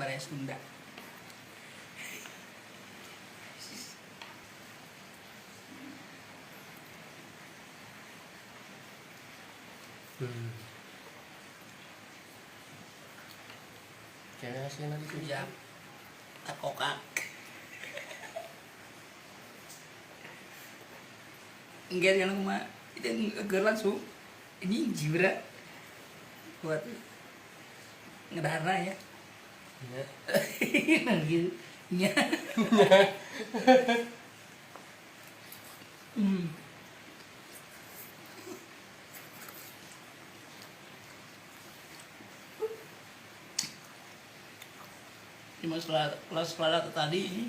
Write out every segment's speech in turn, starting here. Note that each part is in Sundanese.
Baraya Sunda. Kayaknya hasilnya di sini. Rujak takokak. Enggak yang mah itu enggak langsung ini jibra buat ngedarna ya. Ya. Nah, gitu nya. Cuma setelah kelas tadi ini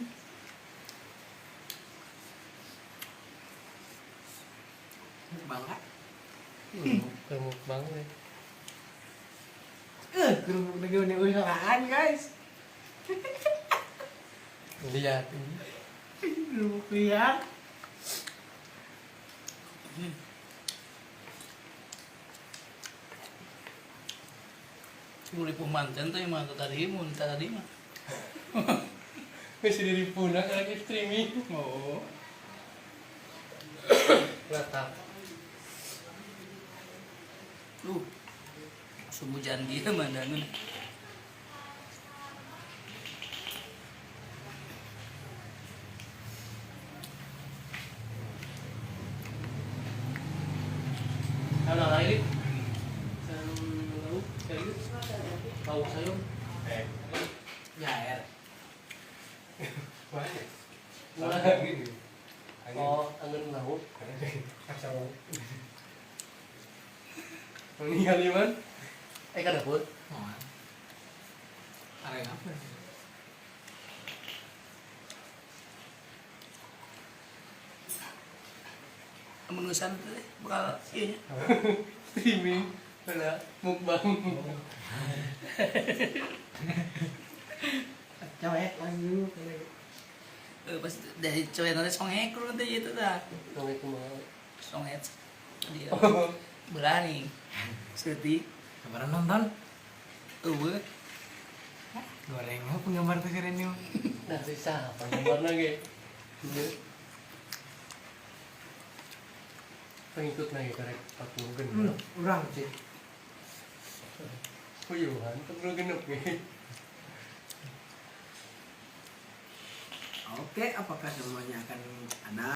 Bangga. Kerupuk banget. Kerupuk lagi udah usahaan guys. Lihat ini. Kerupuk liar. Mulai pemanten tuh emang tadi mun tadi mah. Masih dari punah lagi streaming. Oh. Letak. Sumujan dia mandangun. Halo, lagi. Lauk, kayu. Lauk sayur. Jair. Oh, angin lauk. Meninggal man. Eh, kan dapur. Oh. Areng apa? Menusan teh bakal ieu nya. Streaming. Ada mukbang. Cewek lanjut. Pas dari cewek nanti songek lu nanti itu dah. Assalamualaikum. Songek dia. Berani. Sedih. Kabaran nonton. Eueuh. Goreng apa penggemar tuh si Reni? Nah, sisa apa gambar lagi? Iya. Pengikut lagi karek 40 genep. Urang sih. Puyuhan 40 genep ge. Oke, apakah semuanya akan ada?